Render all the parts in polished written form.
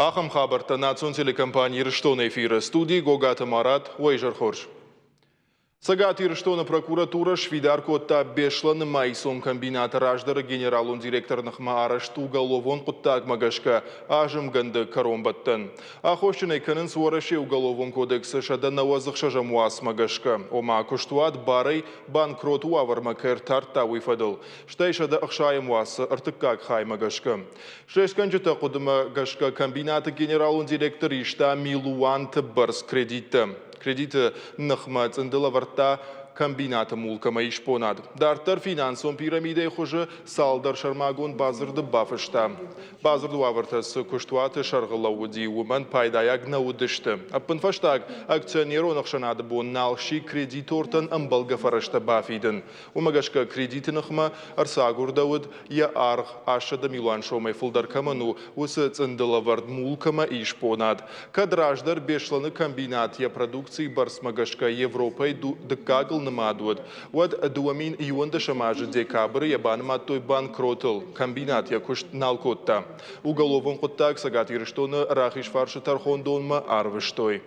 Ахӕм хабӕрттӕ национ телекомпани Ирыстон эфиры. Студийы Гогаты Марат, уӕ изӕр хорз. Цӕгат Ирыстоны прокуратурӕ сфидар кодта Беслӕны маисон комбинаты раздӕры генералон директоры ныхмӕ арӕзт уголовон хъуыддагмӕ гӕсгӕ азымгӕнды кӕронбӕттӕн. Аххосджын ӕй кӕнынц Уӕрӕсейы Уголовон кодексы 196-ӕм уацмӕ гӕсгӕ, ома куыстуат барӕй банкроты уавӕрмӕ кӕй ӕртардта, уый фӕдыл, стӕй 160-ӕм уацы ӕртыккаг хаймӕ гӕсгӕ. Слестгӕнджытӕ хъуыдымӕ гӕсгӕ комбинаты генералон директор иста милуанты бӕрц кредиттӕ. Кредиты ныхмӕ цъынды лӕвӕрдта комбинаты мулк ӕмӕ исбонад. Дарддӕр финансон пирамидӕйы хуызы цалдӕр сӕрмагонд бадзырды бафыста. Бадзырды уавӕртӕ цы куыстуаты сӕргъы лӕууыди, уымӕн пайдайаг нӕ уыдысты. Ӕппынфӕстаг, акционерон ӕхсӕнады бон нал сси кредитортӕн ӕмбӕлгӕ фӕрӕзтӕ бафидын. Уымӕ гӕсгӕ кредиты ныхмӕ ӕрцагуырдӕуыд, йӕ аргъ 800 милуан сомӕй фылдӕр кӕмӕн у, уыцы цъындылӕвӕрд мулк ӕмӕ исбонад. Кӕд раздӕр Беслӕны комбинат йӕ продукцийы бӕрцмӕ гӕсгӕ Европӕйы дыккагыл нымад уыд, уӕд 2011 азы декабры йӕ банымадтой банкротыл, комбинат йӕ куыст нал кодта. Уголовон хъуыддаг Цӕгат Ирыстоны Рахизфарсы тӕрхондонмӕ арвыстой.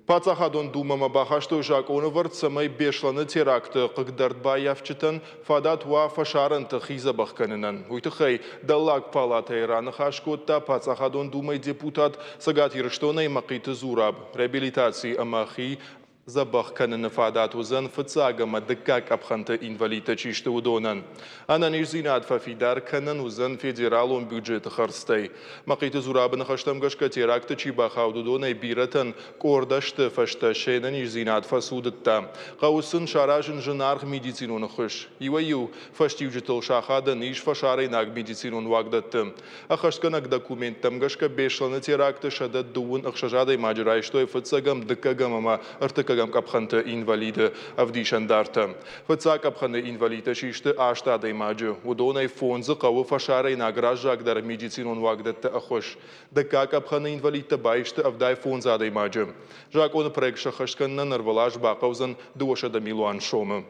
Паддзахадон Думӕмӕ бахастой закъонӕвӕрд, цӕмӕй Беслӕны теракты хъыгдӕрд баййафджытӕн фадат уа фӕсарӕнты хи дзӕбӕх кӕнынӕн. Уый тыххӕй Дӕллаг палатӕйы раныхас кодта Паддзахадон Думӕйы депутат Цӕгат Ирыстонӕй Мӕхъиты Зураб. Реабилитаци ӕмӕ хи дзӕбӕх кӕныны фадат уыдзӕн фыццаг ӕмӕ дыккаг къӕпхӕнты инвалидтӕ чи сты, уыдонӕн. Ӕнӕниздзинад фӕфидар кӕнӕн уыдзӕн федералон бюджеты хӕрдзтӕй. Мӕхъиты Зурабы ныхӕстӕм гӕсгӕ теракты чи бахауд, уыдонӕй бирӕтӕн къорд ӕзты фӕстӕ се нӕниздзинад фӕцудыдта. Хъӕуы сын саразын зынаргъ медицинон ӕххуыс. Иуӕй-иу фӕстиуджытыл сахадӕн ис фӕсарӕйнаг медицинон уагдӕтты. Ӕххӕстгӕнӕг документтӕм гӕсгӕ Беслӕны теракты 126 адӕймаджы райстой фыццӕгӕм, дыккӕгӕм ӕмӕ ӕртыккӕгӕм къӕпхӕнты инвалиды ӕвдисӕндартӕ. Фыццаг къӕпхӕны инвалидтӕ систы аст адӕймаджы. Уыдонӕй фондзы хъӕуы фӕсарӕйнаг раззагдӕр медицинон уагдӕтты ӕххуыс. Дыккаг къӕпхӕны инвалидтӕ баисты 75 адӕймаджы. Закъоны проект сӕххӕст кӕнынӕн ӕрвылаз бахъӕудзӕн 200 милуан сомы.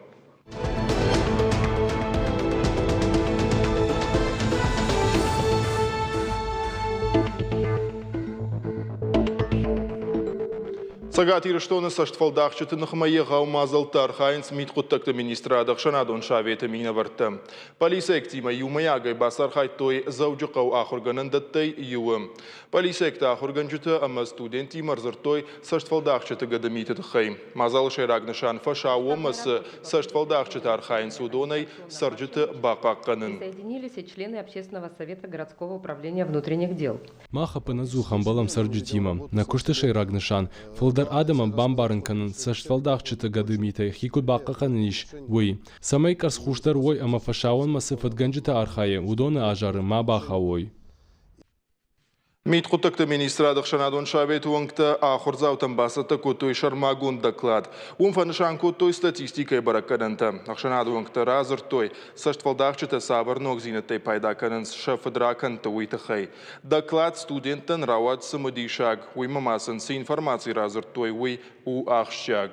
Цӕгат Ирыстоны цӕстфӕлдахджыты ныхмӕ егъау мадзӕлтты архайынц мидхъуыддӕгты министрады ӕхсӕнадон советы минӕвӕрттӕ. Полицейӕгтимӕ иумӕйагӕй бацархайдтой Дзӕуджыхъӕуы ахуыргӕнӕндӕттӕй иуы. Полицейӕгтӕ ахуыргӕнджытӕ ӕмӕ студенттимӕ ӕрдзырдтой цӕстфӕлдахджыты гӕдымиты тыххӕй. Мадзалы сӕйраг нысан фӕсаууонмӕ цы цӕстфӕлдахджытӕ архайынц, уыдонӕй цӕрджыты бахъахъхъӕнын. Присоединились и члены Общественного совета городского управления внутренних дел. Мах ӕппынӕдзух ӕмбӕлӕм цӕрджытимӕ. Нӕ куысты сӕйраг нысан – фылдӕр адӕмӕн бамбарын кӕнын, цӕстфӕлдахджыты гӕдымитӕй хи куыд бахъахъхъӕнӕн ис, уый. Цӕмӕй къӕрцхъусдӕр уой ӕмӕ фӕсаууонмӕ цы фыдгӕнджытӕ архайы, уыдоны азары ма бахауой. Мидхъуыддӕгты министрады ӕхсӕнадон советы уӕнгтӕ ахуырдзаутӕн бацӕттӕ кодтой сӕрмагонд доклад. Уым фӕнысан кодтой статистикӕйы бӕрӕггӕнӕнтӕ. Ӕхсӕнады уӕнгтӕ радзырдтой, цӕстфӕлдахджытӕ цавӕр ногдзинӕдтӕй пайда кӕнынц сӕ фыдракӕндты, уый тыххӕй. Доклад студенттӕн рауад цымыдисаг, уыимӕ ма сын цы информаци радзырдтой, уый у ахсджиаг.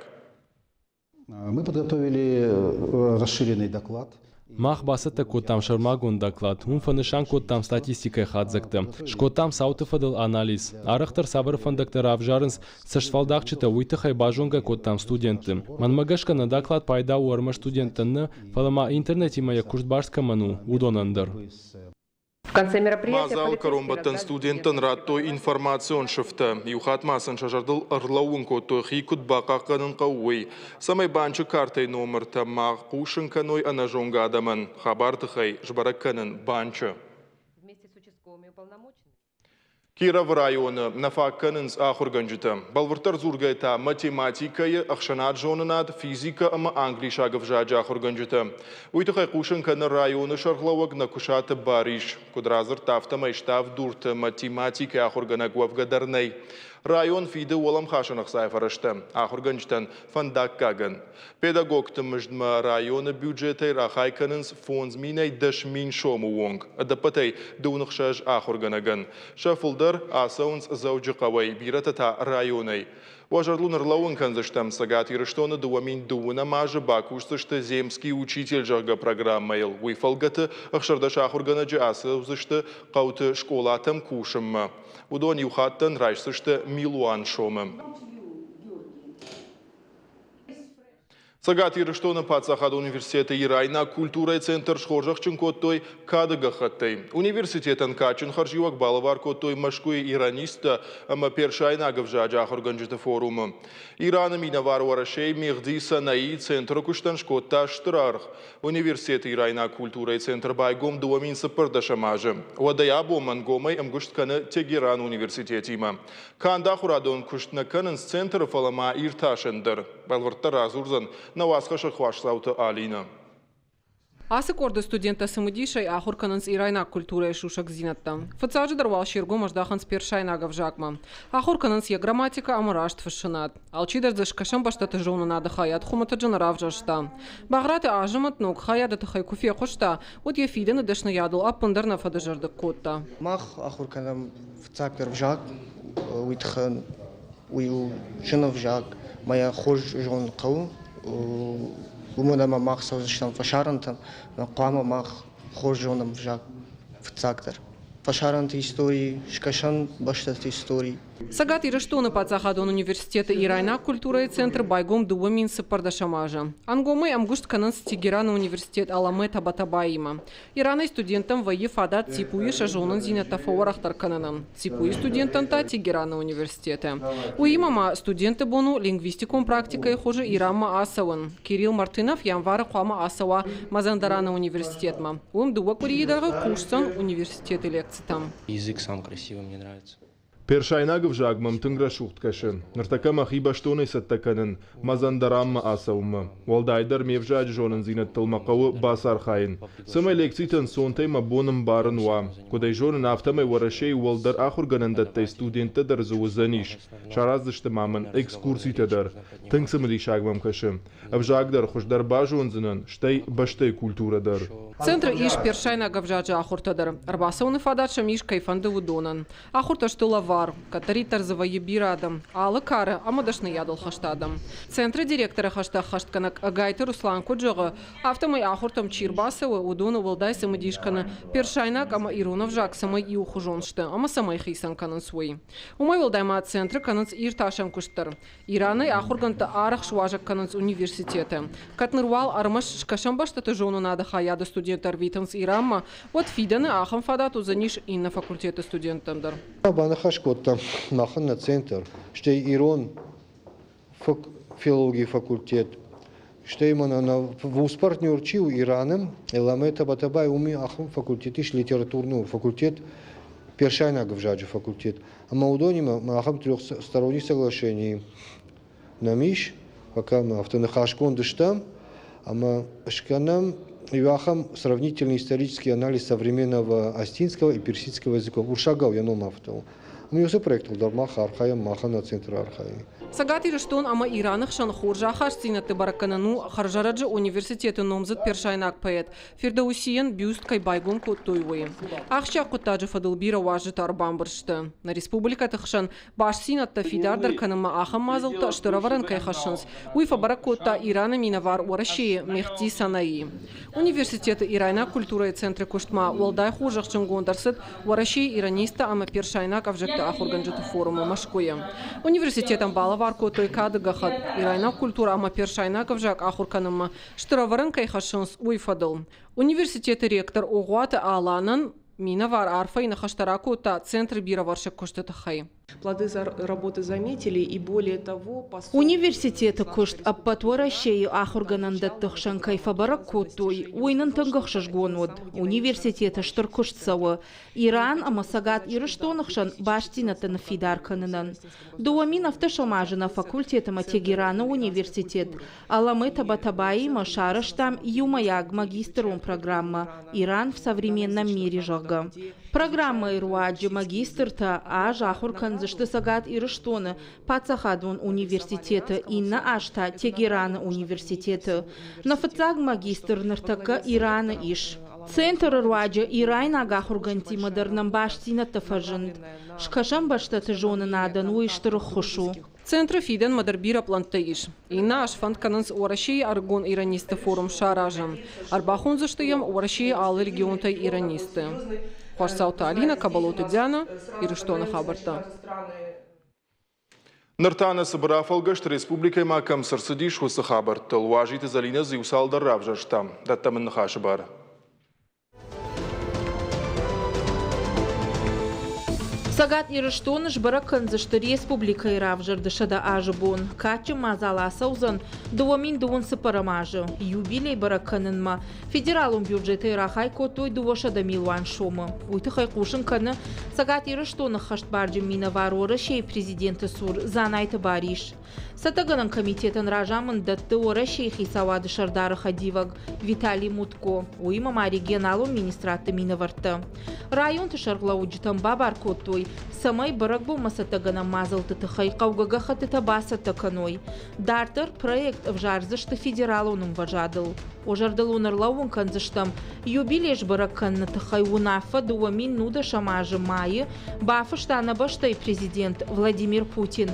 Мы подготовили расширенный доклад. Мах бацӕттӕ кодтам сӕрмагонд доклад, уым фӕнысан кодтам статистикӕйы хатдзӕгтӕ, скодтам цауты фӕдыл анализ. Арӕхдӕр цавӕр фӕндӕгтӕ равзарынц цӕстфӕлдахджытӕ, уый тыххӕй базонгӕ кодтам студентты. Мӕнмӕ гӕсгӕ нӕ доклад пайда у ӕрмӕст студенттӕн нӕ, фӕлӕ ма интернетимӕ йӕ куыст баст кӕмӕн у, уыдонӕн дӕр. Мадзалы кӕронбӕттӕн студенттӕн радтой информацион сыфтӕ. Иу хатт ма сын сӕ зӕрдыл ӕрлӕууын кодтой, хи куыд бахъахъхъӕнын хъӕуы, уый. Цӕмӕй банчы картӕйы номыртӕ ма хъусын кӕной ӕнӕзонгӕ адӕмӕн. Хабар тыхӕй сбӕрӕг кӕнын банчы. Кировы районы нӕ фаг кӕнынц ахуыргӕнджытӕ. Бӕлвырддӕр дзургӕйӕ та математикӕйы, ӕхсӕнад-зонынад, физикӕ ӕмӕ англисаг ӕвзаджы ахуыргӕнджытӕ. Уый тыххӕй хъусын кӕны районы сӕргълӕууӕг Нӕкуысаты Барис. Куыд радзырдта, афтӕмӕй Ставд-Дурты математикӕйы ахуыргӕнӕг уӕвгӕ дӕр нӕй. Район фиды уӕлӕмхасӕн ӕхцайы фӕрӕзтӕ ахуыргӕнджытӕн фӕндаггагӕн. Педагогты мыздмӕ районы бюджетӕй рахай кӕнынц 5000-ӕй 10 000 сомы онг, ӕдӕппӕтӕй 26 ахуыргӕнӕгӕн. Сӕ фылдӕр ацӕуынц Дзӕуджыхъӕуӕй, бирӕтӕ та районӕй. Уӕ зӕрдыл уын ӕрлӕууын кӕндзыстӕм, Цӕгат Ирыстоны 2012 азы бакусдзысты «Земский учитель», зӕгъгӕ, программӕйыл. Уый фӕлгӕты 16 ахуыргӕнӕджы ацӕудзысты хъӕуты скъолатӕм кусынмӕ. Уыдон иу хаттӕн райсдзысты милуан сомы. Цӕгат Ирыстоны паддзахадон университеты ирайнаг культурӕйы центр схорзӕхджын кодтой кады гӕххӕттӕй. Университетӕн кадджын хӕрзиуӕг балӕвар кодтой Мӕскуыйы иранисттӕ ӕмӕ персайнаг ӕвзаджы ахуыргӕнджыты форумы. Ираны минӕвар Уӕрӕсейы Мехди Санаи центры куыстӕн скодта стыр аргъ. Университеты ирайнаг культурӕйы центр байгом 2014 азы. Уӕдӕй абонмӕ ӕнгомӕй ӕмгуыст кӕны Тегераны университетимӕ. Канд ахуырадон куыст нӕ кӕнынц центры, фӕлӕ ма иртасӕн дӕр. Бӕлвырддӕр радзурдзӕн нӕ уацхӕссӕг Хуасдзауты Алинӕ. Ацы къорды студенттӕ цымыдисӕй ахуыр кӕнынц ирайнаг культурӕйы сусӕгдзинӕдтӕ. Фыццаджыдӕр уал се ргом ӕздахынц персайнаг ӕвзагмӕ. Ахуыр кӕнынц йӕ грамматикӕ ӕмӕ растфыссынад. Алчидӕр дзы скӕсӕн бӕстӕты зонынады хайад хуымӕтӕджы нӕ равзӕрста. Багъраты Азӕмӕт ног хайады тыххӕй куы фехъуыста, уӕд йӕ фидӕны дӕсныйадыл ӕппындӕр нӕ фӕдызӕрдыг кодта. Мах ахуыр кӕнӕм фыццагдӕр ӕвзаг, уый тыххӕн уый у зын ӕвзаг, мӕ йӕ хорз зонын хъӕуы, уымӕн ӕмӕ мах цӕудзыстӕм фӕсарӕнтӕм, хъуамӕ мах хорз зонӕм ӕвзаг фыццагдӕр. Фӕсарӕнты истори, скӕсӕн бӕстӕты истори. Цӕгат Ирыстоны паддзахадон университеты ирайнаг культурӕйы центр байгом 2014 азы. Ӕнгомӕй ӕмгуыст кӕнынц Тегераны университет Аламе Табатабаимӕ. Иранӕй студенттӕм вӕййы фадат ЦИПУ-йы сӕ зонындзинӕдтӕ фӕуӕрӕхдӕр кӕнынӕн, ЦИПУ-йы студенттӕн та Тегераны университеты. Уыимӕ ма студентты бон у лингвистикон практикӕйы хуызы Иранмӕ ацӕуын. Кирилл Мартынов январы хъуамӕ ацӕуа Мазандараны университетмӕ. Уым дыууӕ къуырийы дӕргъы кусдзӕн университеты лекцитӕм. Язык сам красивый, мне нравится. Персайнаг ӕвзаг мӕм тынг рӕсугъд кӕсы. Ныртӕккӕ мӕхи бӕстонӕй цӕттӕ кӕнын Мазандаранмӕ ацӕуынмӕ. Уӕлдайдӕр ме взаджы зонындзинӕдтыл мӕ хъӕуы бацархайын, цӕмӕй лекцитӕ ӕнцонтӕй мӕ бон ӕмбарын уа. Куыд ӕй зонын, афтӕмӕй Уӕрӕсейы уӕлдӕр ахуыргӕнӕндӕттӕй студенттӕ дӕр дзы уыдзӕнис. Сараздзысты ма мын экскурситӕ дӕр. Тынг цымыдисаг мӕм кӕсы. Ӕвзаг дӕр хуыздӕр базондзынӕн, стӕй бӕстӕйы культурӕ дӕр. Центры ис персайнаг ӕвзаджы ахуыртӕ дӕр. Ӕрбацӕуыны фадат сӕм ис, кӕй фӕнды, уыдонӕн. Ахуыртӕ сты лӕвар, кӕддӕриддӕр дзы вӕййы бирӕ адӕм, алы кары ӕмӕ дӕсныйадыл хӕст адӕм. Центры директоры хӕстӕ ӕххӕстгӕнӕг Ӕгайты Руслан куыд зӕгъы, афтӕмӕй ахуыртӕм чи рбацӕуы, уыдоны уӕлдай цымыдис кӕны персайнаг ӕмӕ ирон ӕвзаг цӕмӕй иухуызон сты ӕмӕ цӕмӕй хицӕн кӕнынц, уый. Уымӕй уӕлдай ма центры кӕнынц иртасӕн куыст дӕр. Иранӕй ахуыргӕндтӕ арӕх суазӕг кӕнынц университеты. Кӕд ныр уал ӕрмӕст скӕсӕн бӕстӕты зонынады хайады студенттӕ ӕрвитынц Иранмӕ, уӕд фидӕны ахӕм фадат уыдзӕнис иннӕ факультеты студенттӕн дӕр. Баныхас кодтам махӕн нӕ центр, стӕй ирон филологийы факультет, стӕй мӕнӕ нӕ вуз-партнер чи у Ираны, Эламе Табатабай, уым ахӕм факультет ис, литературный факультет, персайнаг ӕвзаджы факультет. Ӕмӕ уыдонимӕ ахӕм трехсторонний соглашение нӕм ис, пока мы афтӕ ныхасгонд стӕм, ӕмӕ скӕнӕм иу ахӕм сравнительный исторический анализ современного астинского и персидского языков. Урсагау йӕ ном афтӕ у. Ӕмӕ уыцы проектыл дӕр мах архайӕм, махӕн нӕ центры архайы. Цӕгат Ирыстон ӕмӕ Ираны хсӕн хорз ахастдзинӕдты бӕрӕггӕнӕн у хӕрзӕрӕджы университеты номдзыд персайнаг поэт Фирдоусийӕн бюст кӕй байгом кодтой, уый. Ахсджиаг хъуыддаджы фӕдыл бирӕ уазджытӕ ӕрбамбырд сты. Нӕ республикӕты хсӕн бастдзинӕдтӕ фидардӕр кӕнынмӕ ахӕм мадзӕлттӕ стыр ӕвӕрӕн кӕй хӕссынц, уый фӕбӕрӕг кодта Ираны минӕвар Уӕрӕсейы Мехди Санаи. Университеты ирайнаг культурӕйы центры куыстмӕ уӕлдай хорзӕхджынгонд ӕрцыд Уӕрӕсейы иранисттӕ ӕмӕ персайнаг ӕвзӕгты ахуыргӕнджыты форумы Мӕскуыйы. Университетӕн балӕвар кодтой кады гӕххӕтт ирайнаг культурӕ ӕмӕ персайнаг ӕвзаг ахуыр кӕнынмӕ стыр ӕвӕрӕн кӕй хӕссынц, уый фӕдыл. Университеты ректор Огъуаты Аланӕн минӕвар арфӕйы ныхӕстӕ ракодта центры бирӕвӕрсыг куысты тыххӕй. Плоды работы заметили и более того, Университеты куыст ӕппӕт Уӕрӕсейы ахуыргӕнӕндӕтты хсӕн кӕй фӕбӕрӕг кодтой, уый нын тынг ӕхсызгон уыд. Университеты стыр куыст цӕуы Иран ӕмӕ Цӕгат Ирыстоны хсӕн бастдзинӕдтӕ ныффидар кӕнынӕн. 2007 азы нӕ факультетмӕ Тегераны университет Аламе Табатабаимӕ сарӕзтам иумӕйаг магистрон программӕ «Иран в современном мире», зӕгъгӕ. Программӕйы руаджы магистртӕ аз ахуыр кӕндзысты Цӕгат Ирыстоны паддзахадон университеты, иннӕ аз та Тегераны университеты. Нӕ фыццаг магистр ныртӕккӕ Ираны ис. Центры руаджы ирайнаг ахуыргӕндтимӕ дӕр нӕм бастдзинӕдтӕ фӕзынд. Скӕсӕн бӕстӕты зонынадӕн уый стыр ӕххуыс у. Центры фидӕнмӕ дӕр бирӕ пълӕнттӕ ис. Иннӕ аз фӕнд кӕнынц Уӕрӕсейы ӕрыгон иранистты форум саразын. Ӕрбахондзысты йӕм Уӕрӕсейы алы регионтӕй иранистты. Хуасдзауты Алинӕ, Кабалоты Диана, Ирыстоны хабӕрттӕ. Ныр та нӕ цыбыр афӕлгӕст республикӕмӕ кӕм цы рцыдис, уыцы хабӕрттыл. Уазиты Зӕлинӕ дзы иу цалдӕр равзӕрста. Дӕттӕм ын ныхасы бар. Цӕгат Ирыстоны сбӕрӕг кӕндзысты республикӕйы равзӕрды 100 азы бон. Кадджын мадзал ацӕудзӕн 2024 азы. Юбилей бӕрӕг кӕнынмӕ федералон бюджетӕй рахай кодтой 200 милуан сомы. Уый тыххӕй хъусын кӕны Цӕгат Ирыстоны ххӕстбарджын минӕвар Уӕрӕсейы президенты цур Дзанайты Барис. Цӕттӕгӕнӕн комитетӕн разамынд дӕтты Уӕрӕсейы хицауады сӕрдары хӕдивӕг Виталий Мутко, уыимӕ ма регионалон министрадты минӕвӕрттӕ. Районты сӕргълӕуджытӕн бабар кодтой, цӕмӕй бӕрӕгбонмӕ цӕттӕгӕнӕн мадзӕлтты тыххӕй хъӕугӕ гӕххӕттытӕ бацӕттӕ кӕной. Дарддӕр проект ӕвзардзысты федералон ӕмвӕзадыл. Уӕ зӕрдыл уын ӕрлӕууын кӕндзыстӕм, юбилей сбӕрӕг кӕныны тыххӕй уынаффӕ 2010 азы майы бафыста нӕ бӕстӕйы президент Владимир Путин.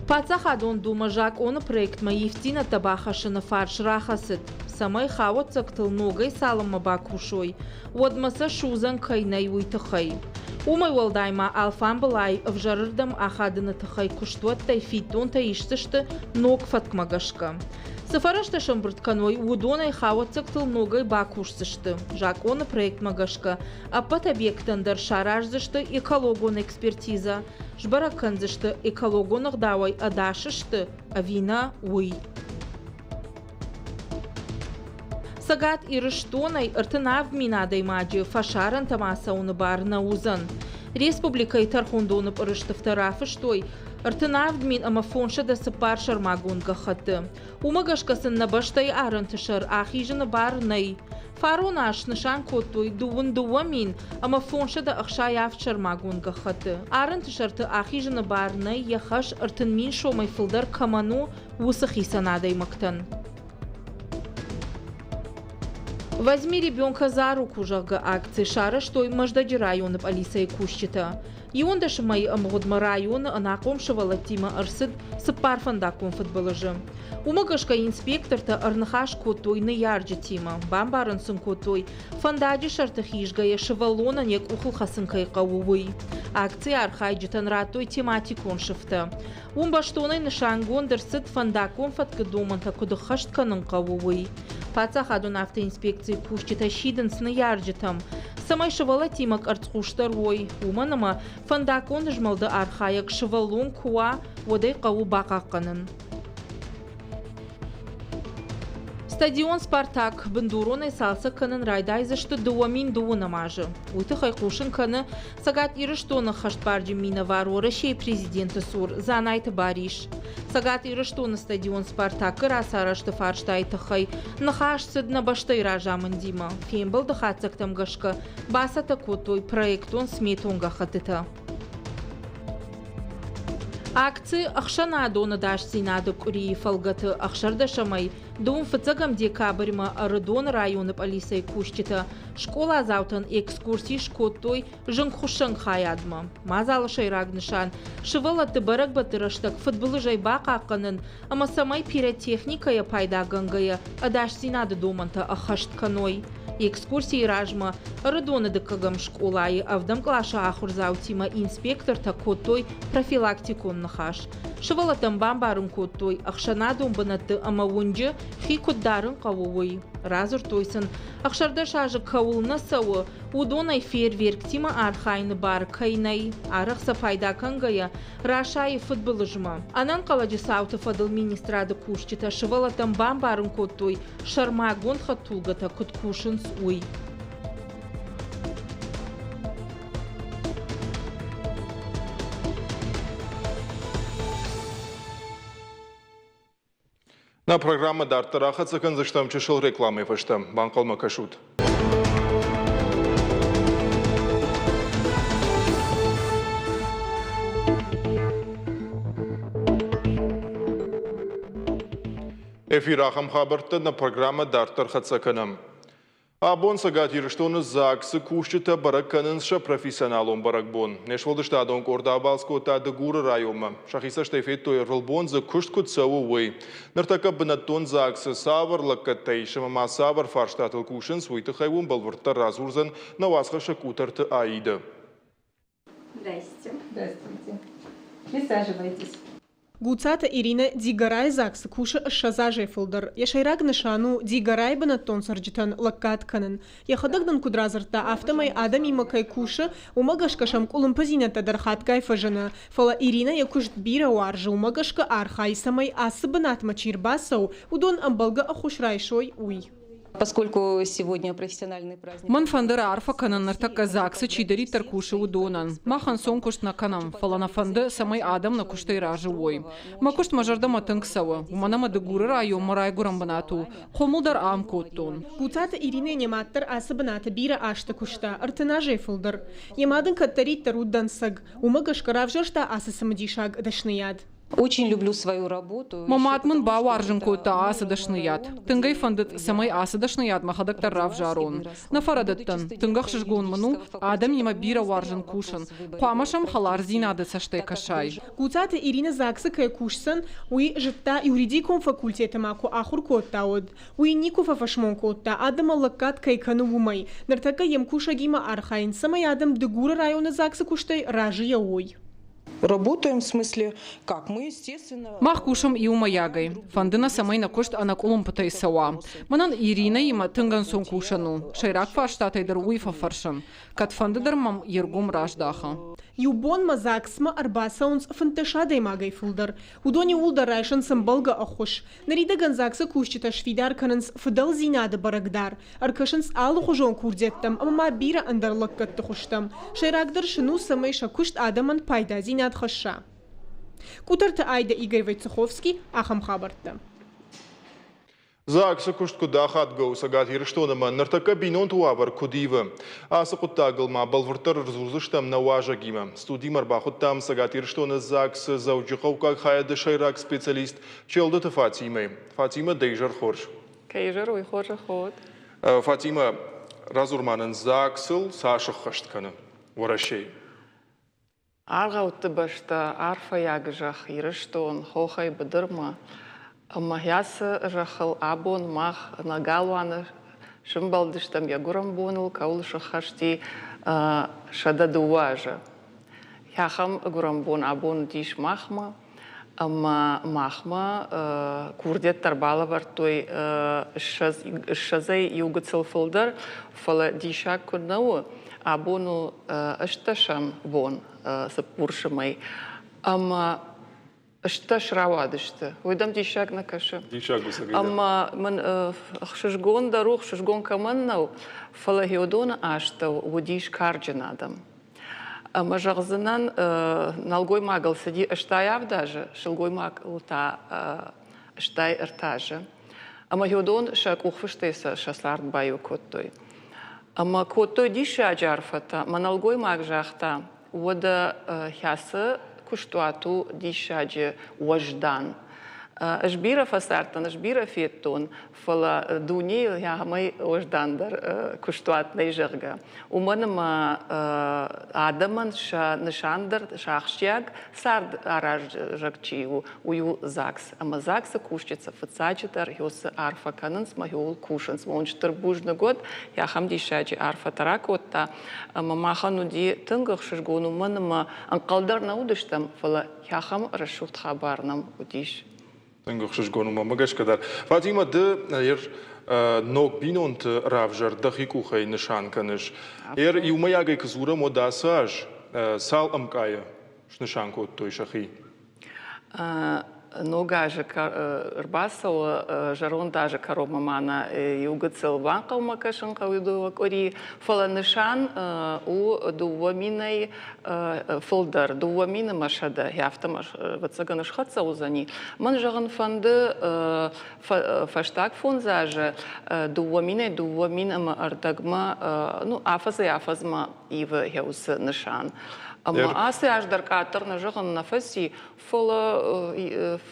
Паддзахадон Думӕ закъоны проектмӕ ивддзинӕдтӕ бахӕссыны фарс рахӕцыд, цӕмӕй хауӕццӕгтыл ногӕй цалынмӕ бакусой, уӕдмӕ сӕ судзӕн кӕй нӕй, уый тыххӕй. Уымӕй уӕлдай ма алфамбылай ӕвзӕрырдӕм ахадыны тыххӕй куыстуӕттӕй фиддонтӕ исдзысты ног фӕткмӕ гӕсгӕ. Цы фӕрӕзтӕ сӕмбырд кӕной, уыдонӕй хауӕццӕгтыл ногӕй бакусдзысты. Закъоны проектмӕ гӕсгӕ ӕппӕт объекттӕн дӕр сараздзысты экологон экспертизӕ, сбӕрӕг кӕндзысты, экологон ӕгъдауӕй ӕдас сты ӕви нӕ, уый. Цӕгат Ирыстонӕй 37 000 адӕймаджы фӕсарӕнтӕм ацӕуыны бар нӕ уыдзӕн. Республикӕйы тӕрхондоны пъырыстыфтӕ рафыстой 37 504 сӕрмагонд гӕххӕтты. Уымӕ гӕсгӕ сын нӕ бӕстӕйы арӕнты сӕр ахизыны бар нӕй. Фарон аз снысан кодтой 22 567 сӕрмагонд гӕххӕтты. Арӕнты сӕрты ахизыны бар нӕй йӕ хӕс 30 000 сомӕй фылдӕр кӕмӕн у, уыцы хицӕн адӕймӕгтӕн. «Возьми ребенка за руку», зӕгъгӕ, акци сарӕзтой Мӕздӕджы районы пъӕлицӕйы кусджытӕ. 11 мӕйы ӕмгъуыдмӕ районы ӕнахъом сывӕллӕттимӕ ӕрцыд цыппар фӕндаггон фыдбылызы. Уымӕ гӕсгӕ инспектортӕ ӕрныхас кодтой ныййарджытимӕ, бамбарын сын кодтой, фӕндаджы сӕрты хизгӕйӕ сывӕллонӕн йӕ къухыл хӕцын кӕй хъӕуы, уый. Акцийы архайджытӕн радтой тематикон сыфтӕ. Уым бӕстонӕй нысангонд ӕрцыд фӕндаггон фӕткы домӕнтӕ куыд ӕххӕст кӕнын хъӕуы, уый. Паддзахадон автоинспекцийы кусджытӕ сидынц ныййарджытӕм, цӕмӕй сывӕллӕттимӕ къӕрцхъусдӕр уой, уымӕн ӕмӕ фӕндаггон змӕлды архайӕг сывӕллон куы уа, уӕд ӕй хъӕуы бахъахъхъӕнын. Стадион «Спартак» бындуронӕй цалцӕг кӕнын райдайдзысты 2020 азы. Уый тыххӕй хъусын кӕны Цӕгат Ирыстоны хӕстбарджын минӕвар Уӕрӕсейы президенты цур Дзанайты Барис. Цӕгат Ирыстоны стадион «Спартак»-ы рацарӕзты фарстайы тыххӕй ныхас цыд нӕ бӕстӕйы разамындимӕ. Фембӕлды хатдзӕгтӕм гӕсгӕ бацӕттӕ кодтой проектон-сметон гӕххӕттытӕ. Акци ӕхсӕнадон ӕдасдзинады къуырийы фӕлгӕты ӕхсӕрдӕсӕмӕй дыууын фыццӕгӕм декабрьмӕ Ӕрыдоны районы пъӕлицӕйы кусджытӕ скъоладзаутӕн экскурси скодтой зынгхуыссӕн хайадмӕ. Мадзалы сӕйраг нысан – сывӕллӕтты бӕрӕгбӕтты рӕстӕг фыдбылызӕй бахъахъхъӕнын ӕмӕ цӕмӕй пиротехникӕйӕ пайдагӕнгӕйӕ ӕдасдзинады домӕнтӕ ӕххӕст кӕной. Экскурсийы размӕ Ӕрыдоны дыккӕгӕм скъолайы ӕвдӕм къласы ахуырдзаутимӕ инспектортӕ кодтой профилактикон ныхас. Сывӕллӕттӕн бамбарын кодтой, ӕхсӕнадон бынӕтты ӕмӕ уынджы хи куыд дарын хъӕуы, уый. Радзырдтой сын, 16 азы кӕуыл нӕ цӕуы, уыдонӕй фейерверктимӕ архайыны бар кӕй нӕй, арӕх сӕ пайда кӕнгӕйӕ, расайы фыдбылызмӕ. Ӕнӕнхъӕлӕджы цауты фӕдыл министрады кусджытӕ сывӕллӕттӕн бамбарын кодтой, сӕрмагонд хӕдтулгӕтӕ куыд кусынц, уый. Нӕ программӕ дарддӕр ахӕццӕ кӕндзыстӕм чысыл рекламӕйы фӕстӕ. Банхъӕлмӕ кӕсут. Эфир ахӕм хабӕрттӕ нӕ программӕ дарддӕр хӕццӕ кӕнӕм. Абон Цӕгат Ирыстоны ЗАГС-ы кусджытӕ бӕрӕг кӕнынц сӕ профессионалон бӕрӕгбон. Не сфӕлдыстадон къорд абалц кодта Дыгуры районмӕ. Сӕхи цӕстӕй федтой, ӕрвылбон дзы куыст куыд цӕуы, уый. Ныртӕккӕ бынӕттон ЗАГС-ы цавӕр лӕггӕдтӕ ис ӕмӕ ма цавӕр фарстатыл кусынц, уый тыххӕй уым бӕлвырддӕр радзурдзӕн нӕ уацхӕссӕг Къутӕрты Аидӕ. Здрасте. Здравствуйте. Присаживайтесь. Гуцаты Иринӕ Дигорайы ЗАГС-ы кусы 20 азӕй фылдӕр. Йӕ сӕйраг нысан у Дигорайы бынӕттон цӕрджытӕн лӕггад кӕнын. Йӕхӕдӕг нын куыд радзырдта, афтӕмӕй адӕмимӕ кӕй кусы, уымӕ гӕсгӕ сӕм къуылымпыдзинӕдтӕ дӕр хатгай фӕзыны. Фӕлӕ Иринӕ йӕ куыст бирӕ уарзы, уымӕ гӕсгӕ архайы, цӕмӕй ацы бынатмӕ чи рбацӕуы, уыдон ӕмбӕлгӕ ӕххуыс райсой, уый. Поскольку сегодня профессиональный праздник. Мӕн фӕнды раарфӕ кӕнын ныртӕккӕ ЗАГС-ы чидӕриддӕр кусы, уыдонӕн. Мах ӕнцон куыст нӕ кӕнӕм, фӕлӕ нӕ фӕнды, цӕмӕй адӕм нӕ куыстӕй разы уой. Мӕ куыст мӕ зӕрдӕмӕ тынг цӕуы, уымӕн ӕмӕ Дыгуры район мӕ райгуырӕн бынат у. Хъомыл дӕр ам кодтон. Гуцаты Иринӕ не мад дӕр ацы бынаты бирӕ азты куыста, 30 азӕй фылдӕр. Йӕ мад ын кӕддӕриддӕр уыд дӕнцӕг. Уымӕ гӕсгӕ равзӕрста ацы цымыдисаг дӕсныйад. Очень люблю свою работу. Мӕ мад мын бауарзын кодта ацы дӕсныйад. Тынг ӕй фӕндыд, цӕмӕй ацы дӕсныйад мӕхӕдӕг дӕр равзарон. Нӕ фӕрӕдыдтӕн, тынг ӕхсызгон мын у, адӕмимӕ бирӕ уарзын кусын. Хъуамӕ сӕм хӕлардзинады цӕстӕй кӕсай. Гуцаты Иринӕ ЗАГС-ы кӕй кусдзӕн, уый зыдта, юридикон факультеты ма куы ахуыр кодта, уӕд. Уый никуы фӕфӕсмон кодта, адӕмӕн лӕггад кӕй кӕны, уымӕй. Ныртӕккӕ йе мкусӕгимӕ архайынц, цӕмӕй адӕм Дыгуры районы ЗАГС-ы куыстӕй разыйӕ уой. Работаем в смысле как? Мы, естественно... Мах кусӕм иумӕйагӕй. Фӕнды нӕ, цӕмӕй нӕ куыст ӕнӕкъуылымпытӕй цӕуа. Мӕнӕн Иринӕимӕ тынг ӕнцон кусӕн у. Сӕйраг фарстатӕй дӕр уый фӕфӕрсын. Кӕдфӕнды дӕр мӕм йе ргом раздахы. Иу бонмӕ ЗАГС-мӕ ӕрбацӕуынц 15 адӕймагӕй фылдӕр. Уыдон иууылдӕр райсынц ӕмбӕлгӕ ӕххуыс. Ныридӕгӕн ЗАГС-ы кусджытӕ сфидар кӕнынц фыдӕлдзинады бӕрӕг дӕр, ӕркӕсынц алыхуызон курдиӕттӕм ӕмӕ ма бирӕ ӕндӕр лӕггӕдты хуызтӕм. Сӕйрагдӕр сын у, цӕмӕй сӕ куыст адӕмӕн пайдадзинад хӕсса. Къутӕрты Айдӕ, Игорь Войцеховский, ахӕм хабӕрттӕ. ЗАГС-ы куыст куыд ахадгӕ у Цӕгат Ирыстоны ӕмӕ ныртӕккӕ бинонты уавӕр куыд ивы? Ацы хъуыддагыл ма бӕлвырддӕр ӕрдзурдзыстӕм нӕ уазӕгимӕ. Студимӕ ӕрбахуыдтам Цӕгат Ирыстоны ЗАГС-ы Дзӕуджыхъӕуккаг хайады сӕйраг специалист Челдыты Фатимӕ. Фатимӕ, дӕ изӕр хорз. Кӕй изӕр, уый хорзӕх уӕд. Фатимӕ, радзур ма нын, ЗАГС-ыл цас ӕххӕст кӕны Уӕрӕсейы? Аргъӕутты бӕстӕ, арфӕйаг зӕхх Ирыстон, хохӕй быдырмӕ. Ӕмӕ ацы зӕххыл абон мах нӕ галуаны сымбӕлдыстӕм йӕ гуырӕн боныл, кӕуыл сыххӕсти 102 азы. Ахӕм гуырӕн бон абон уыдис махмӕ. Ӕмӕ махмӕ курдиӕттӕ ӕрбалӕвӕрдтой ссӕдзӕй иу гыццыл фылдӕр, фӕлӕ диссаг куыд нӕ у, абон у ӕстдӕсӕм бон цыппурсы мӕй, ӕмӕ 18 рауадысты. Уый дӕм диссаг нӕ кӕсы? Диссаг у. Ӕмӕ мын ӕхсызгон дӕр у, ӕхсызгон кӕмӕн нӕу, фӕлӕ Геодоны астӕу уыдис карджын адӕм. Ӕмӕ зӕгъдзынӕн, нӕлгоймагыл цыди 87 азы, сылгоймагыл та 83 азы. Ӕмӕ уыдон сӕ къухфыстӕй сӕ цард баиу кодтой. Ӕмӕ кодтой диссаджы арфӕтӕ. Мӕ нӕлгоймаг загъта, уӕдӕ кӕцы куыстуат у диссаджы уӕздан. Ӕз бирӕ фӕцардтӕн, ӕз бирӕ федтон, фӕлӕ дунейыл ахӕмӕй уӕздандӕр куыстуат нӕй, зӕгъгӕ. Уымӕн ӕмӕ адӕмӕн сӕ нысан дӕр, сӕ ахсджиаг цард аразӕг чи у, уый у ЗАГС. Ӕмӕ ЗАГС-ы кусджытӕ фыццаджыдӕр цы арфӕ кӕнынц мӕ ууыл кусынц. Уон стыр бузныг уӕд, ахӕм диссаджы арфӕтӕ ракодта. Ӕмӕ махӕн уыди тынг ӕхсызгон, уымӕн ӕмӕ ӕнхъӕл дӕр нӕ уыдыстӕм, фӕлӕ ахӕм рӕсугъд хабар нӕм уыдис. Тынг ӕхсызгон у мӕнмӕ гӕсгӕ дӕр. Фатимӕ, ды ног бинонты равзӕрд дӕхи къухӕй нысан кӕныс. Иумӕйагӕй куы дзурӕм, уӕд ацы аз цал ӕмкъайы снысан кодтой сӕхи? Ног азы ӕрбацӕуы, зӕронд азы кӕронмӕ ма нӕ иу гыццыл банхъӕлмӕ кӕсын хъӕуы дыууӕ къуыри, фӕлӕ нысан у 2000-ӕй фылдӕр, 2000 ӕмӕ 100, афтӕ ӕвӕццӕгӕн, схӕццӕ уыдзӕни. Мӕн зӕгъын фӕнды, фӕстаг фондз азы 2000-ӕй 2000 ӕмӕ ӕрдӕгмӕ, ну, афӕдзӕй-афӕдзмӕ ивы йӕ уыцы нысан. Ӕмӕ ацы аз дӕр къаддӕр нӕ зӕгъын нӕ фӕци, фӕлӕ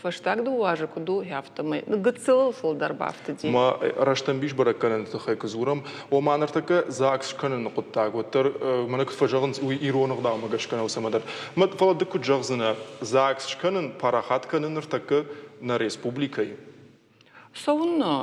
фӕстаг дыууӕ азы куыд у, афтӕмӕй гыццылыл фылдӕр бафтыди. Ма рӕстӕмбис бӕрӕггӕнӕнты тыххӕй куы дзурӕм, ома ныртӕккӕ ЗАГС скӕныны хъуыддаг, уӕддӕр мӕнӕ куыд фӕзӕгъынц, уый ирон ӕгъдаумӕ гӕсгӕ нӕу цӕмӕдӕр. Фӕлӕ ды куыд зӕгъдзынӕ, ЗАГС скӕнын, парахат кӕнын ныртӕккӕ нӕ республикӕйы? Цӕуыннӕ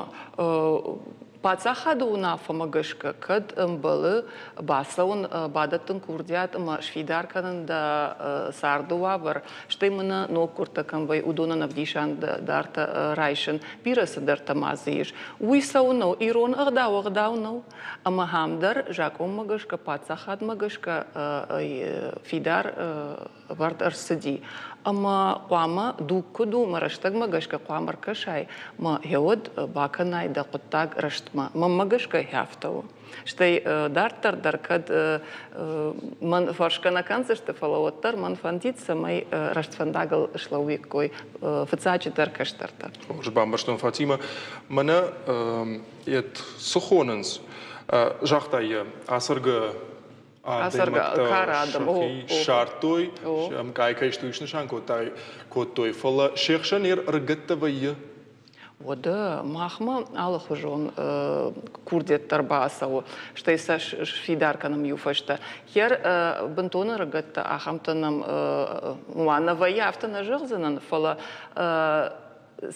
паддзахады уынаффӕмӕ гӕсгӕ кӕд ӕмбӕлы бацӕуын, бадӕттын курдиат ӕмӕ сфидар кӕнын дӕ царды уавӕр, стӕй мӕнӕ ноггуырдтӕ кӕм вӕййы, уыдонӕн ӕвдисӕндартӕ райсын, бирӕ цыдӕртӕ ма дзы ис. Уый цӕуын нӕу, ирон ӕгъдау ӕгъдау нӕу, ӕмӕ ахӕм дӕр закъонмӕ гӕсгӕ, паддзахадмӕ гӕсгӕ фидар ӕвӕрд ӕрцыди. Ӕмӕ хъуамӕ дуг куыд у, мӕ рӕстӕгмӕ гӕсгӕ хъуамӕ ӕркӕсай, мӕ гъеуӕд бакӕнай дӕ хъуыддаг рӕстмӕ. Мӕнмӕ гӕсгӕ афтӕ у. Стӕй дарддӕр дӕр кӕд мӕн фӕрсгӕ нӕ кӕндзысты, фӕлӕ уӕддӕр мӕн фӕндид, цӕмӕй рӕстфӕндагыл слӕууиккой фыццаджыдӕр кӕстӕртӕ. Хорз бамбӕрстон, Фатимӕ. Мӕнӕ цы хонынц, загътай йӕ, ацӕргӕ адӕймӕгтӕ сӕхи ссардтой, ӕмкъай кӕй сты, уый снысан кодтой, фӕлӕ се хсӕн ӕрыгӕттӕ вӕййы. Уӕдӕ махмӕ алыхуызон курдиӕттӕ ӕрбацӕуы, стӕй сӕ сфидар кӕнӕм иу фӕстӕ. Йӕ бынтон ӕрыгӕттӕ ахӕмтӕ нӕм уа нӕ вӕййы, афтӕ нӕ зӕгъдзынӕн, фӕлӕ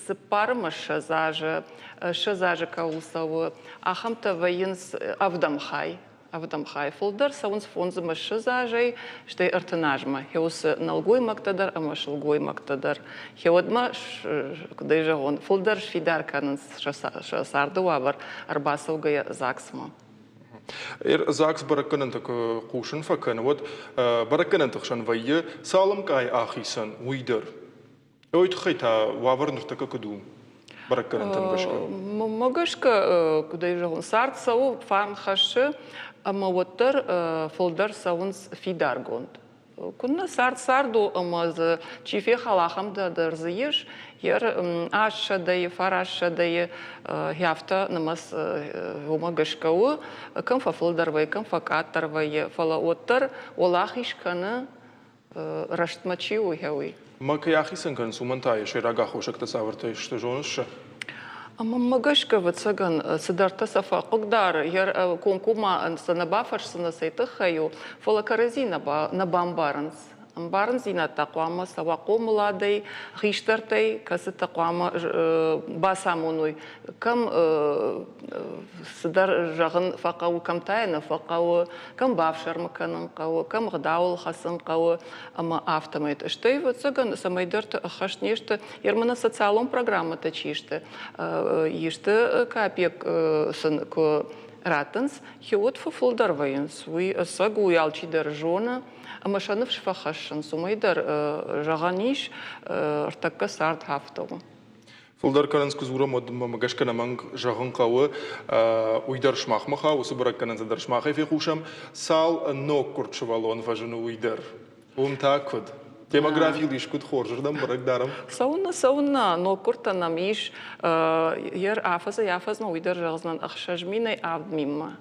цыппар ӕмӕ 20 азы, 20 азы кӕуыл цӕуы, ахӕмтӕ вӕййынц ӕвдӕм хай. Ӕвдӕм хай фылдӕр цӕуынц фондз ӕмӕ ссӕдз азӕй, стӕй 30 азмӕ. Хеусы нӕлгоймӕгтӕ дӕр ӕмӕ сылгоймӕгтӕ дӕр. Хеуӕдмӕ, куыдӕй зӕгъон, фылдӕр сфидар кӕнынц сӕ царды уавӕр ӕрбацӕугӕйӕ ЗАГС-мӕ. ЗАГС бӕрӕггӕнӕнтӕ куы хъусын фӕкӕны, уӕд бӕрӕггӕнӕнты хсӕн вӕййы, цал ӕмкъай ахицӕн, уый дӕр. Уый тыххӕй та уавӕр ныртӕккӕ куыд у бӕрӕггӕнӕнтӕм гӕсгӕ? Мӕнмӕ гӕсгӕ, куыд ӕй зӕгъон, цард цӕуы, фарн хӕссы, ӕмӕ уӕддӕр фылдӕр цӕуынц фидаргонд. Куыннӕ цард цард у, ӕмӕ дзы чи фехала, ахӕмтӕ дӕр дзы ис. Йе 800-йы, 900-йы афтӕ нымӕц уымӕ гӕсгӕ у, кӕм фӕфылдӕр вӕййы, кӕм фӕкъаддӕр вӕййы, фӕлӕ уӕддӕр уӕлахиз кӕны рӕстмӕ чи у, уый. Ма кӕй ахицӕн кӕнынц, уымӕн та йӕ сӕйраг аххосӕгтӕ цавӕртӕ сты, зоныс сӕ? Ӕмӕ мӕ гӕсгӕ, ӕвӕццӕгӕн, цыдӕртӕ сӕ фӕхъыгдары, йӕ комкоммӕ сӕ нӕ бафӕрсдзынӕ, цӕй тыххӕй у, фӕлӕ кӕрӕдзи нӕ бамбарынц. Ӕмбарындзинӕдтӕ хъуамӕ цӕуа хъомыладӕй, хистӕртӕй, кӕцытӕ хъуамӕ бацамоной, кӕм цыдӕр зӕгъын фӕхъӕуы, кӕм та йӕ нӕ фӕхъӕуы, кӕм бафсӕрмы кӕнын хъӕуы, кӕм ӕгъдауыл хӕцын хъӕуы ӕмӕ афтӕмӕй. Стӕй, ӕвӕццӕгӕн, цӕмӕйдӕрты ӕххӕст не сты, Ермана социалон программӕтӕ чи сты, исты капек сын куы раттынц, хиуӕт фӕфылдӕр вӕййынц. Уый ӕцӕг у, алчидӕр зоны ӕмӕ сӕ ныфс фӕхӕссынц. Уымӕй дӕр зӕгъӕн ис, ӕртӕккӕ цард афтӕ у. Фылдӕр кӕнынц, куы дзурӕм, уӕд мӕ гӕсгӕ ӕнӕмӕнг зӕгъын хъӕуы, уый дӕр сымахмӕ хауы, уыцы бӕрӕггӕнӕнтӕ дӕр сымахӕй фехъусӕм. Цал ноггуырд сывӕллон фӕзыны, уый дӕр. Уым та куыд? Демографийыл искуыд хорзырдӕм бӕрӕг дарӕм? Цӕуыннӕ, цӕуыннӕ, ноггуырдтӕ нӕм ис. Йӕ афӕдзӕй-афӕдзмӕ уый дӕр зӕгъдзынӕн 6000-ӕй 7000-мӕ.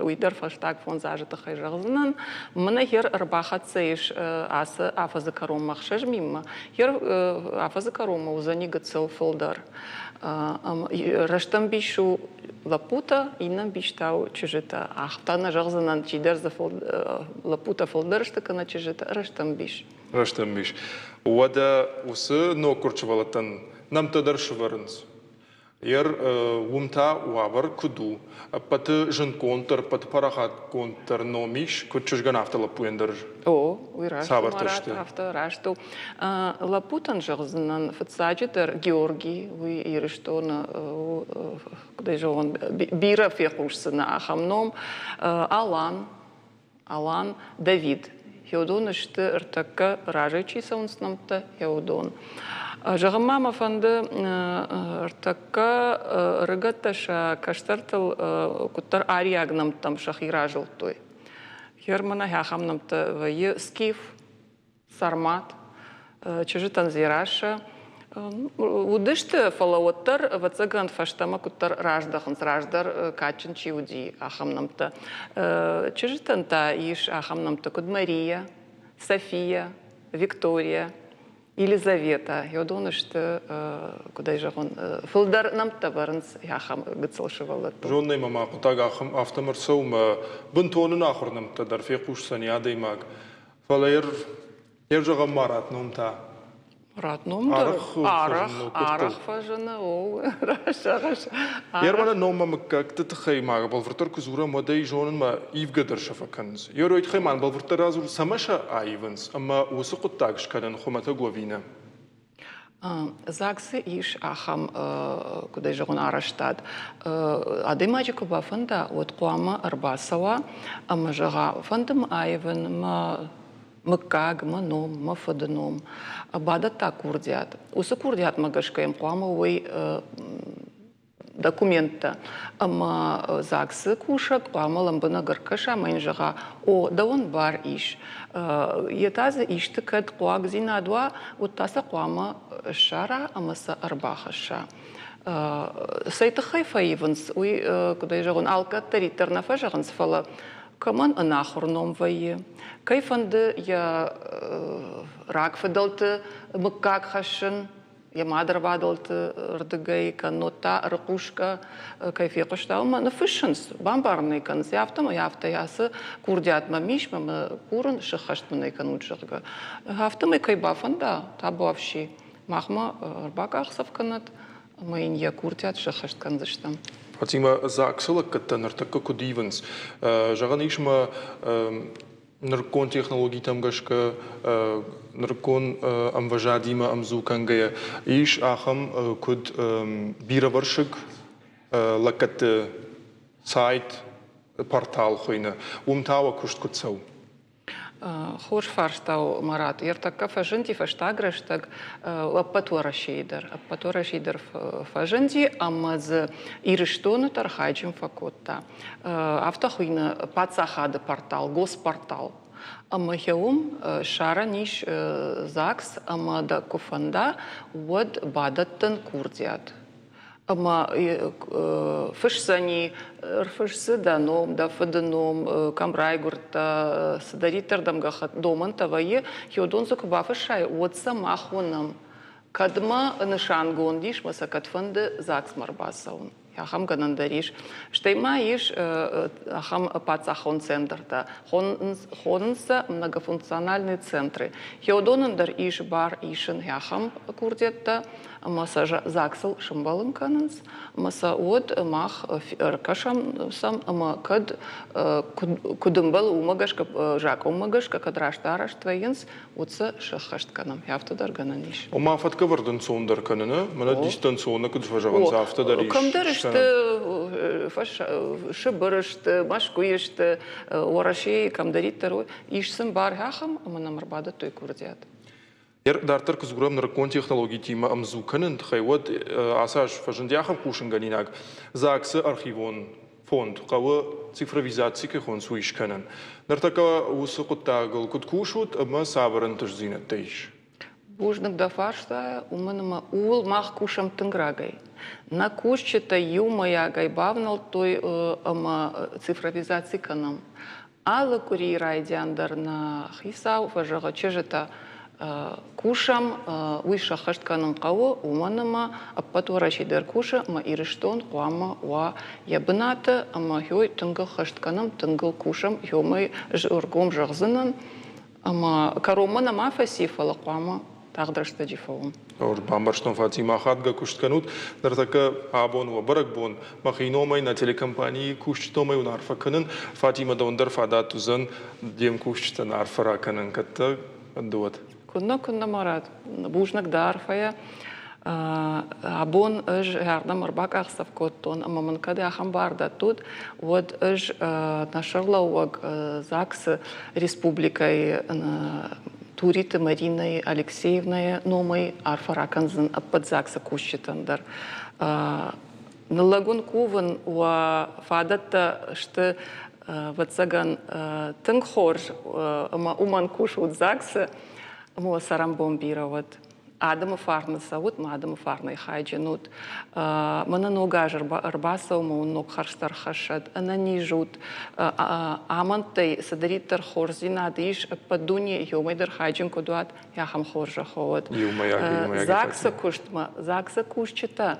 Уый дӕр фӕстаг фондз азы тыххӕй зӕгъдзынӕн. Мӕнӕ хер ӕрбахӕццӕ ис ацы афӕдзы кӕронмӕ 6000-мӕ. Хер афӕдзы кӕронмӕ уыдзӕни гыццыл фылдӕр. Рӕстӕмбис у лӕппутӕ, иннӕ мбис та у чызджытӕ. Афтӕ нӕ зӕгъдзынӕн, чидӕр дзы лӕппутӕ фылдӕр сты кӕнӕ чызджытӕ, рӕстӕмбис. Рӕстӕмбис. Уӕдӕ уыцы ноггуырд сывӕллӕттӕн нӕмттӕ дӕр сывӕрынц. Ер уым та уавӕр куыд у? Ӕппӕты зындгонддӕр, ӕппӕты парахатгонддӕр ном ис, куыд чызгӕн, афтӕ лӕппуйӕн дӕр. О, уый раст у, Цавӕртӕ Марат, сты? афтӕ раст у. Лӕппутӕн зӕгъдзынӕн, фыццаджыдӕр Георгий, уый Ирыстоны у, куыд ӕй зӕгъон, бирӕ фехъусдзынӕ ахӕм ном. Алан, Алан, Давид. Уыдон сты ӕртӕккӕ разӕй чи цӕуынц нӕмттӕ, уыдон. Зӕгъын ма мӕ фӕнды, ӕртӕккӕ ӕрыгӕттӕ сӕ кӕстӕртыл куыддӕр ариаг нӕмттӕм сӕхи разылдтой. Германы ахӕм нӕмттӕ вӕййы Скиф, Сармат, чызджытӕн Дзерассӕ. Уыдысты, фӕлӕ уӕддӕр, ӕвӕццӕгӕн, фӕстӕмӕ куыддӕр раздӕхынц, раздӕр кадджын чи уыди, ахӕм нӕмттӕ. Чызджытӕн та ис ахӕм нӕмттӕ, куыд Мария, София, Виктория, Елизавета. Уыдон сты, куыд ӕй зӕгъон, фылдӕр нӕмттӕ вӕрынц ахӕм гыццыл сывӕллӕттыл. Зоннӕй мӕ ма хъуыддаг ахӕм афтӕ ӕрцӕуы мӕ бынтон ын ахуыр нӕмттӕ дӕр фехъусдзӕни адӕймаг. Фӕлӕ йе зӕгъӕм Марат ном та. Марат ном дӕр арӕх, арӕх фӕзыны, о, раст зӕгъыс. Ерманы номмӕ мыггӕгты тыххӕй ма бӕлвырддӕр куы дзурӕм, уӕд ӕй зонынмӕ ивгӕ дӕр сӕ фӕкӕнынц. Ерой тыххӕй ма бӕлвырддӕр радзур, цӕмӕ сӕ аивынц ӕмӕ уыцы хъуыддаг скӕнын хуымӕтӕг уӕви нӕ? ЗАГС-ы ис ахӕм, куыд ӕй зӕгъон, арӕзтад. Адӕймаджы куы бафӕнда, уӕд хъуамӕ ӕрбацӕуа ӕмӕ зӕгъа, фӕнды мӕ аивын мӕ мыггаг, мӕ ном, мӕ фыды ном. Бадӕтта курдиат. Уыцы курдиатмӕ гӕсгӕ йӕм хъуамӕ уой документтӕ. Ӕмӕ ЗАГС-ы кусӕг хъуамӕ лӕмбынӕг ӕркӕса ӕмӕ йын зӕгъа, о, дӕуӕн бар ис. Йе та дзы исты кӕд хъуагдзинад уа, уӕд та сӕ хъуамӕ ссара ӕмӕ сӕ ӕрбахӕсса. Цӕй тыххӕй фӕивынц, уый, куыд ӕй зӕгъон, алкӕддӕриддӕр нӕ фӕзӕгъынц, фӕлӕ кӕмӕн ӕнахуыр ном вӕййы, кӕй фӕнды йӕ рагфыдӕлты мыггаг хӕссын, йӕ мадырвадӕлты рдыгӕй, кӕннод та ӕрыхъусгӕ кӕй фехъуыста, уымӕ ныффыссынц, бамбарын ӕй кӕнынц, афтӕмӕй афтӕ ацы курдиат мӕм ис, мӕ курын, сыххӕст мын ӕй кӕнут, зӕгъгӕ. Афтӕмӕй кӕй бафӕнда, табуафси, махмӕ ӕрбакъахдзӕф кӕнӕд ӕмӕ йын йӕ курдиат сӕххӕст кӕндзыстӕм. Фатимӕ, ЗАГС-ы лӕггӕдтӕ ныртӕккӕ куыд ивынц? Зӕгъӕн ис ӕмӕ нырыккон технологитӕм гӕсгӕ, нырыккон ӕмвӕзадимӕ ӕмдзу кӕнгӕйӕ, ис ахӕм, куыд бирӕвӕрсыг лӕггӕдты сайт, портал хуыйны. Уым та уӕ куыст куыд цӕуы? Хорз фарста у, Марат. Ӕртӕккӕ фӕзынди фӕстаг рӕстӕг ӕппӕт Уӕрӕсейы дӕр. Ӕппӕт Уӕрӕсейы дӕр фӕзынди ӕмӕ дзы Ирыстоны дӕр хайджын фӕкодта. Афтӕ хуыйны паддзахады портал, госпортал. Ӕмӕ уым ссарӕн ис ЗАГС ӕмӕ дӕ куы фӕнда, уӕд бадӕттын курдиат. Ӕмӕ фысдзӕни, ӕрфыссы дӕ ном, дӕ фыды ном, кӕм райгуырдтӕ, цыдӕриддӕр дӕм домӕнтӕ вӕййы, уыдон дзы куы бафыссай, уӕд сӕ мах уынӕм. Кӕдмӕ нысангонд ис, мӕ сӕ кӕд фӕнды ЗАГС-мӕ ӕрбацӕуын. Ахӕм гӕнӕн дӕр ис. Стӕй ма ис ахӕм паддзахон центртӕ, хонынц сӕ многофункциональные центры. Уыдонӕн дӕр ис бар исын ахӕм курдиӕттӕ, ӕмӕ сӕ ЗАГС-ыл сӕмбӕлын кӕнынц, ӕмӕ сӕ уӕд мах ӕркӕсӕм сӕм, ӕмӕ кӕд куыд ӕмбӕлы, уымӕ гӕсгӕ, закъонмӕ гӕсгӕ кӕд раст арӕзт вӕййынц, уӕд сӕ сӕххӕст кӕнӕм. Афтӕ дӕр гӕнӕн ис. Ома фӕткӕвӕрд ӕнцондӕр кӕныны, мӕнӕ дистанционно куыд фӕзӕгъынц, афтӕ дӕр ис. Кӕмдӕр сты, Сыбыры сты, Мӕскуыйы сты, Уӕрӕсейы кӕмдӕриддӕр ис сын бар ахӕм, ӕмӕ нӕм ӕрбадӕттой курдиат. Дарддӕр куы дзурӕм нырыккон технологитимӕ ӕмдзу кӕныны тыххӕй, уӕд ацы аз фӕзынди ахӕм хъусынгӕнинаг ЗАГС-ы архивон фонд хъӕуы цифровизаци кӕй хонынц, уый скӕнын. Ныртӕккӕ уыцы хъуыддагыл куыд кусут ӕмӕ цавӕр ӕнтыстдзинӕдтӕ ис? Бузныг дӕ фарстайӕ, уымӕн ӕмӕ ууыл мах кусӕм тынг рагӕй. Нӕ кусджытӕ иумӕйагӕй бавнӕлдтой ӕмӕ цифровизаци кӕнӕм. Алы къуырийы райдиан дӕр нӕ хицау фӕзӕгъы, чызджытӕ кусӕм, уый сӕххӕст кӕнын хъӕуы, уымӕн ӕмӕ ӕппӕт Уӕрӕсе дӕр кусы ӕмӕ Ирыстон хъуамӕ уа йӕ бынаты ӕмӕ хёй тынг ӕххӕст кӕнӕм, тынг ыл кусӕм, хёмӕй ӕз ӕргом зӕгъдзынӕн, ӕмӕ кӕронмӕ нӕма фӕци, фӕлӕ хъуамӕ тагъд рӕстӕджы фӕуӕм. Бамбӕрстон, Фатимӕ, ахадгӕ куыст кӕнут. Ныртӕккӕ абон уӕ бӕрӕгбон. Мӕхи номӕй, нӕ телекомпанийы кусджыты номӕй уын арфӕ кӕнын. Фатимӕ, дӕуӕн дӕр фадат уыдзӕн де мкусджытӕн арфӕ ракӕнын, кӕд дӕ фӕнды, уӕд. Куыннӕ, куыннӕ, Марат. Бузныг дӕ арфӕйӕ. Абон ӕз ардӕм ӕрбакъахдзӕф кодтон ӕмӕ мын кӕд ахӕм бар дӕттут, уӕд ӕз нӕ сӕргълӕууӕг ЗАГС-ы республикӕйы Туриты Маринӕйы Алексеевнӕйы номӕй арфӕ ракӕндзӕн ӕппӕт ЗАГС-ы кусджытӕн дӕр. Ныллӕг уын кувын, уӕ фадӕттӕ сты, ӕвӕццӕгӕн, тынг хорз ӕмӕ уымӕн кусут ЗАГС-ы ӕмӕ уӕ цӕрӕнбон бирӕ уӕд. Адӕмы фарны цӕут, мӕ адӕмы фарнӕй хайджын ут. Мӕнӕ ног аз ӕрбацӕуы мӕ уын ног хӕрзтӕ ӕрхӕссӕд, ӕнӕниз ут, амӕндтӕй цыдӕриддӕр хорздзинад ис, ӕппӕт дуне иумӕ дӕр хайджын куыд уат, ахӕм хорзӕх уӕд. ЗАГС-ы куыстмӕ, ЗАГС-ы кусджытӕ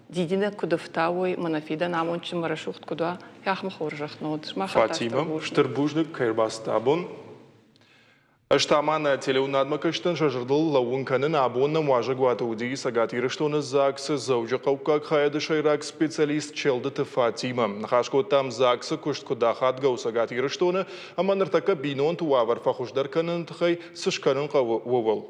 дидинӕг куыд ӕфтауой, мӕнӕ фидӕн амондджын мӕ рӕсугъд куыд уа, ахӕм хорзӕх нӕ уыд. Фатимӕ, стыр бузныг, кӕй ӕрбацыдтӕ абон. Ӕз та ма нӕ телеуынадмӕ кӕсджытӕн сӕ зӕрдыл лӕууын кӕнын, абон нӕм уазӕгуаты уыди Цӕгат Ирыстоны ЗАГС-ы Дзӕуджыхъӕуккаг хайады сӕйраг специалист Челдыты Фатимӕ. Ныхас кодтам ЗАГС-ы куыст куыд ахадгӕ у Цӕгат Ирыстоны ӕмӕ ныртӕккӕ бинонты уавӕр фӕхуыздӕр кӕныны тыххӕй цы скӕнын хъӕуы, ууыл.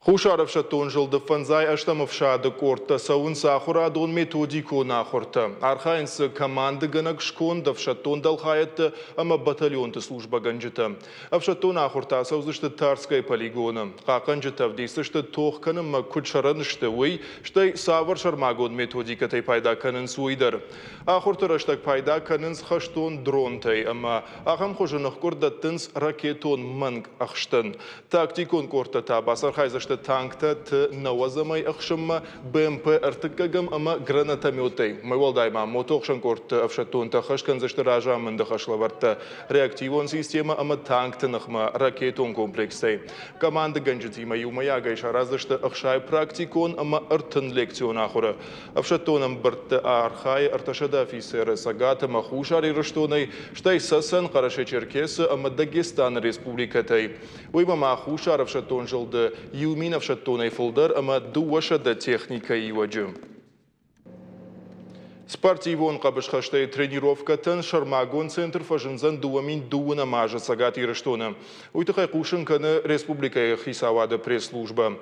Хуссар ӕфсӕддон зылды фӕндзай ӕстӕм ӕфсады къордтӕ цӕуынц ахуырадон-методикон ахуыртӕ. Архайынц дзы командыгӕнӕг сконд, ӕфсӕддон дӕлхайӕдты ӕмӕ батальонты службӕгӕнджытӕ. Ӕфсӕддон ахуыртӕ ацӕудзысты Тарскӕйы полигоны. Хъахъхъӕнджытӕ ӕвдисдзысты тох кӕнынмӕ куыд сӕрӕн сты, уый, стӕй цавӕр сӕрмагонд методикӕтӕй пайда кӕнынц, уый дӕр. Ахуырты рӕстӕг пайда кӕнынц хӕстон дронтӕй ӕмӕ ахӕм хуызы ныхкъуырд дӕттынц ракетон мӕнг ӕхстӕн. Тактикон къордтӕ та бацархайдзысты танктӕ Т-нӕуӕдзӕмӕй ӕхсынмӕ, БМП ӕртыккӕгӕм ӕмӕ гранатометтӕй. Уымӕй уӕлдай ма мотоӕхсӕн къордты ӕфсӕддонтӕ ӕххӕст кӕндзысты разамынды хӕслӕвӕрдтӕ реактивон системӕ ӕмӕ танкты ныхмӕ ракетон комплекстӕй. Командыгӕнджытимӕ иумӕйагӕй сараздзысты 60 практикон ӕмӕ 30 лекцион ахуыры. Ӕфсӕддон ӕмбырдты архайы 300 офицеры Цӕгат ӕмӕ Хуссар Ирыстонӕй, стӕй Цӕцӕн, Хъӕрӕсе-Черкесы ӕмӕ Дагестаны республикӕтӕй. Уыимӕ ма Хуссар ӕфсӕддон зылды 1000 ӕфсӕддонӕй фылдӕр ӕмӕ 200 техникӕйы иуӕджы. Спортивон хъӕбысхӕстӕй тренировкӕтӕн сӕрмагонд центр фӕзындзӕн 2012 азы Цӕгат Ирыстоны. Уый тыххӕй хъусын кӕны республикӕйы хицауады пресс-службӕ.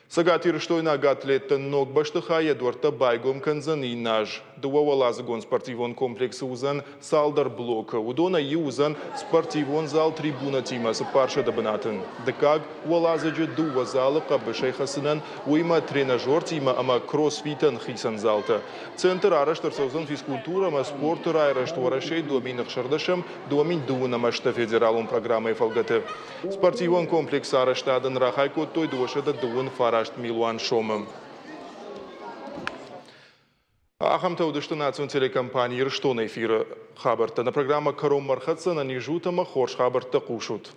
Цӕгатирыстойнаг атлеттӕн ног бӕстыхай йӕ дуӕрттӕ байгом кӕндзӕн иннӕ аз. Дыууӕуӕладзыгон спортивон комплексы уыдзӕн цалдӕр блокы. Уыдонӕй иу уыдзӕн спортивон зал трибунӕтимӕ 400 бынаты. Дыккаг уӕладзыджы дыууӕ залы хъӕбысӕй хӕцынӕн, уыимӕ тренажертимӕ ӕмӕ кроссфитӕн хицӕн залтӕ. Центр арӕзт ӕрцӕудзӕн физкультурӕ ӕмӕ спорты райрӕзт Уӕрӕсейы 2016 2020 ӕзты федералон программӕйы фӕлгӕты. Спортивон комплексы арӕзтадӕн рахай кодтой 229 милуан сомы. Ахӕмтӕ уыдысты национ телекомпани Ирыстоны эфиры хабӕрттӕ. Нӕ программӕ кӕронмӕ ӕрхӕццӕ, ӕнӕниз ут ӕмӕ хорз хабӕрттӕ хъусут.